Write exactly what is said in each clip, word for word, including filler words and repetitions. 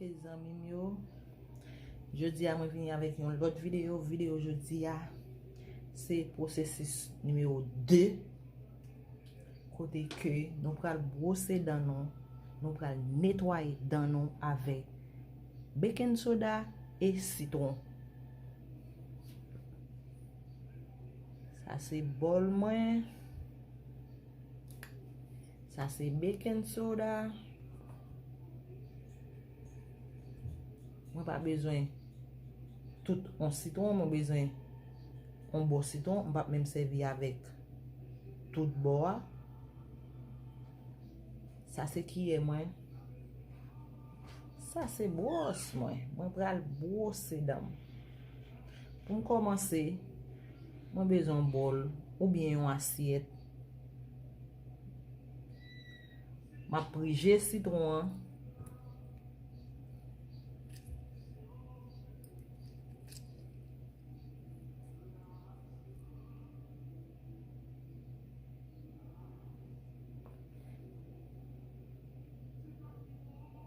Zanmi m yo, jodi a mwen vini avèk yon lòt videyo. Videyo jodi a se pwosesis nimewo de, kote ke nou pral bwose dan nou, nou pral netwaye dan nou avèk baking soda e sitwon. Sa se bòl mwen. Sa se baking soda. Mwen pa bezwen tout yon sitwon, mwen bezwen yon bò sitwon. M p ap menm sèvi avèk tout bò a. Sa se kiyè mwen. Sa se bwòs mwen. Mwen pral bwose dan m. Pou m kòmanse, mwen bezwen yon bòl oubyen yon asyèt. M ap prije sitwon an.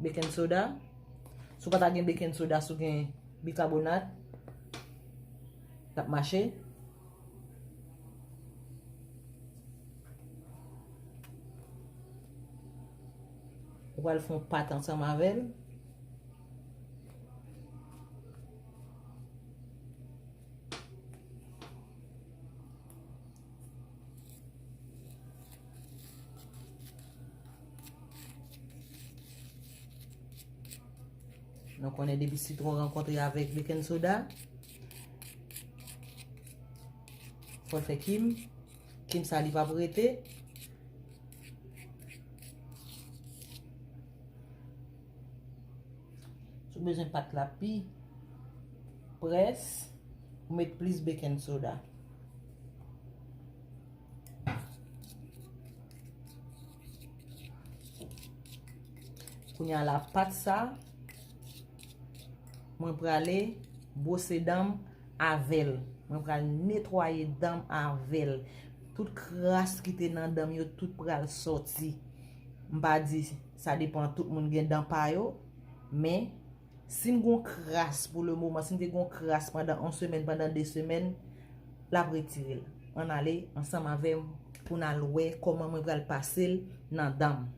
Baking soda. Si w pa ta gen baking soda, si w gen bikabonat, t ap mache. Ou pral fè yon pat ansanm avè l. Nou konnen depi sitwon rankontre avèk baking soda, fò l fè kim. Kim sa li p ap rete. Si w bezwen pat la pi près, ou met plis baking soda. Kounye a la, pat sa, mwen prale bwose dan m avè l. Mwen pral netwaye dan m avè l. Tout kras ki te nan dan m yo, tout pral sòti. M pa di, sa depann, tout moun gen dan pa yo, men si m gon kras pou le moman, si m te gon kras pandan yon semèn, pandan de semèn, l ap retire l. Ann ale ansanm avè m pou n al wè kòman mwen pral pase l nan dan m.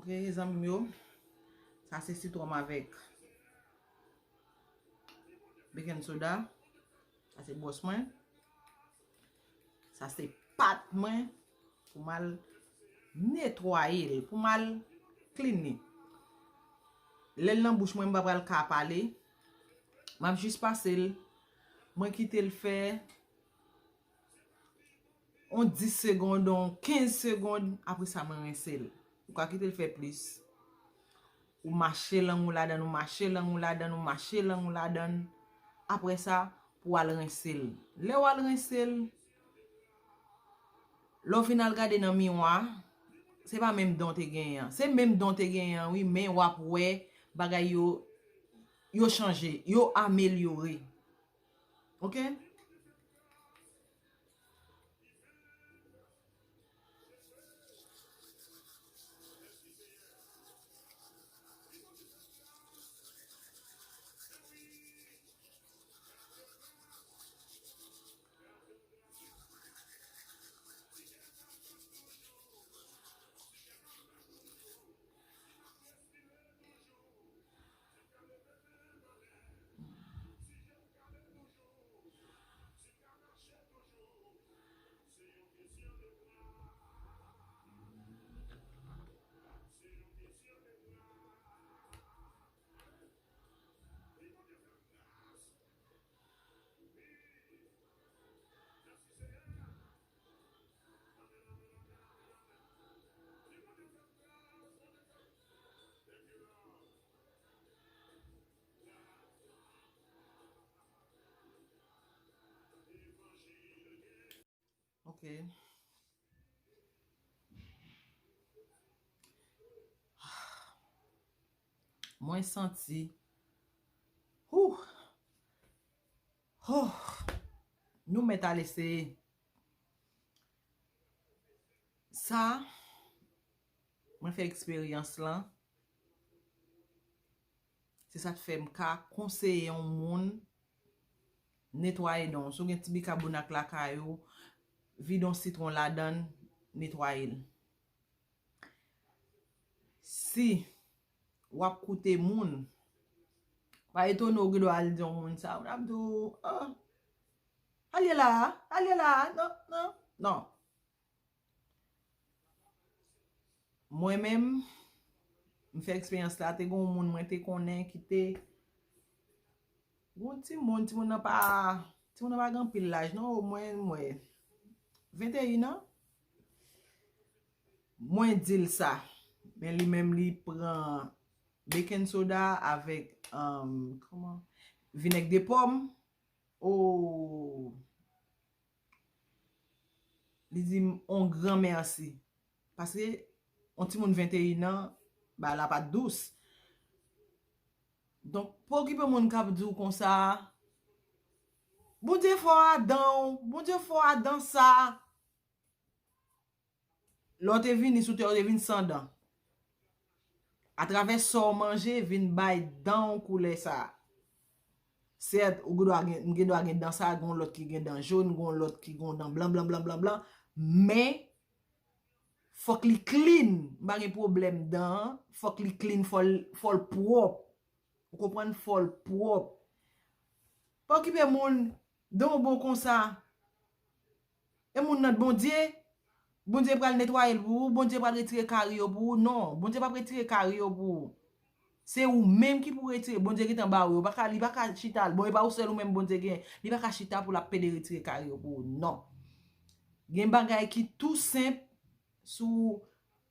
Ok, zanmi m yo, sa se sitwon m avèk baking soda. Sa se bwòs mwen. Sa se pat mwen pou m al netwaye l, pou m al clean li. Lè l nan bouch mwen, m pa pral ka pale. M ap jis pase l. Mwen kite l fè yon dis segonn, yon kenz segonn, apre sa mwen rense l. Ou ka kite l fè plis. Ou mache lang ou ladan l, ou mache lang ou ladan l, ou mache lang ou ladan l. Apre sa, pou w al rense l. Lè w al rense l, lè w fin al gade nan miwa, se pa menm dan w te genyen an. Se menm dan w te genyen an, wi, men w ap wè bagay yo, yo chanje, yo amelyore. Ok? Ok. Mwen santi. Huh. Huh. Nou mèt al eseye. Sa, mwen fè eksperyans lan. Se sa k fè m ka konseye yon moun netwaye dan w. Si w gen ti bikabonat lakay ou, vide yon sitwon ladan l, netwaye l. Si w ap koute moun, pa etone w gen dwa al di yon moun sa, moun ap di w, "Oh, al ye la, al ye la, non, non, non." Mwen menm, m fè eksperyans la, te gen yon moun mwen te konnen ki te, yon timoun, timoun nan pa, timoun nan pa gen anpil laj, non, omwen, m wè, venteyen an. Mwen di l sa, men li menm li pran baking soda avèk, um, kòman? Vinèg de pòm. Oh! Li di m on gran mèsi. Paske on timoun venteyen an, bagay la pa t dous. Donk, pa okipe moun k ap di w konsa, "Bondye fò adan w, Bondye fò adan sa." Lè w te vini sou tè, w te vin san dan. Atravè sa w manje, vin bay dan w koulè sa. Sèt, ou gen dwa gen, m gen dwa gen dan sa, gen yon lòt ki gen dan jòn, gen yon lòt ki gen dan blan, blan, blan, blan, blan. Men, fòk li clean. M pa gen pwoblèm dan an. Fòk li clean, fò l, fò l pwòp. Ou konprann? Fò l pwòp. Pa okipe moun, dan w bon konsa. E moun nan Bondye, Bondye pral netwaye l pou ou, Bondye pral retire kari yo pou ou. Non, Bondye p ap retire kari yo pou ou. Se ou menm ki pou retire. Bondye gentan ba ou yo. Pa ka, li pa ka chita. Bon, e pa ou sèl ou menm Bondye gen. Li pa ka chita pou l ap pede retire kari yo pou ou. Non. Gen bagay ki tou senp, si w,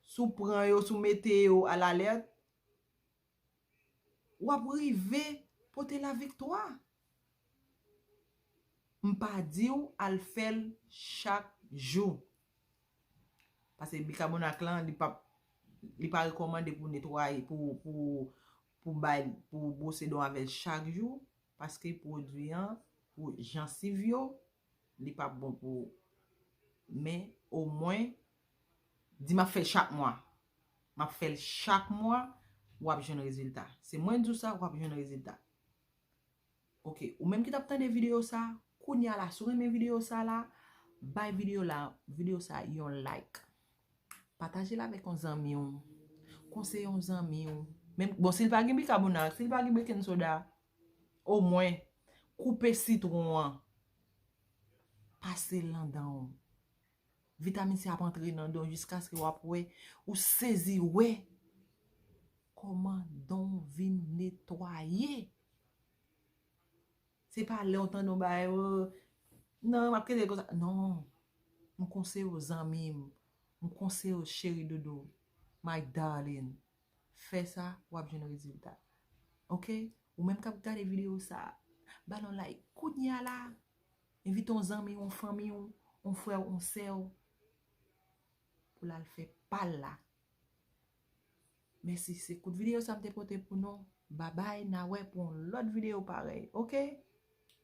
si w pran yo, si w mete yo alalèt, w ap rive pote laviktwa. M pa di w al fè l chak jou. Paske bikabonat lan, li pa, li pa rekòmande pou netwaye, pou, pou, pou bay, pou bwose dan w avè l chak jou. Paske pwodui an, pou jansiv yo, li p ap bon pou ou. Men, omwen, di m ap fè l chak mwa. M ap fè l chak mwa, w ap jwenn rezilta. Se mwen di w sa, w ap jwenn rezilta. Oke, ou menm ki t ap tande videyo sa, kounye a la, si w renmen videyo sa la, bay videyo la, videyo sa yon like. Pataje l avèk yon zanmi w. Konseye yon zanmi w. Menm, bon, si l pa gen bikabonat, si l pa gen baking soda, omwen, koupe sitwon an. Pase l nan dan w. Vitamin C ap antre nan dan w jiskaske w ap wè, ou sezi wè kòman dan w vin netwaye. Se pa lè w tande yon bagay, "Oh, non, m ap kite l konsa." Non. M konseye w, zanmi m. M konseye w, cheri doudou. My darling. Fè sa, w ap jwenn rezilta. Oke? Ou menm k ap gade videyo sa, ba l yon like. Kounye a la, envite yon zanmi, yon fanmi w, yon frè w, yon sè w pou l al fè pa l la. Mèsi, se kout videyo sa m te pote pou nou. Babay, n a wè pou yon lòt videyo parèy. Oke?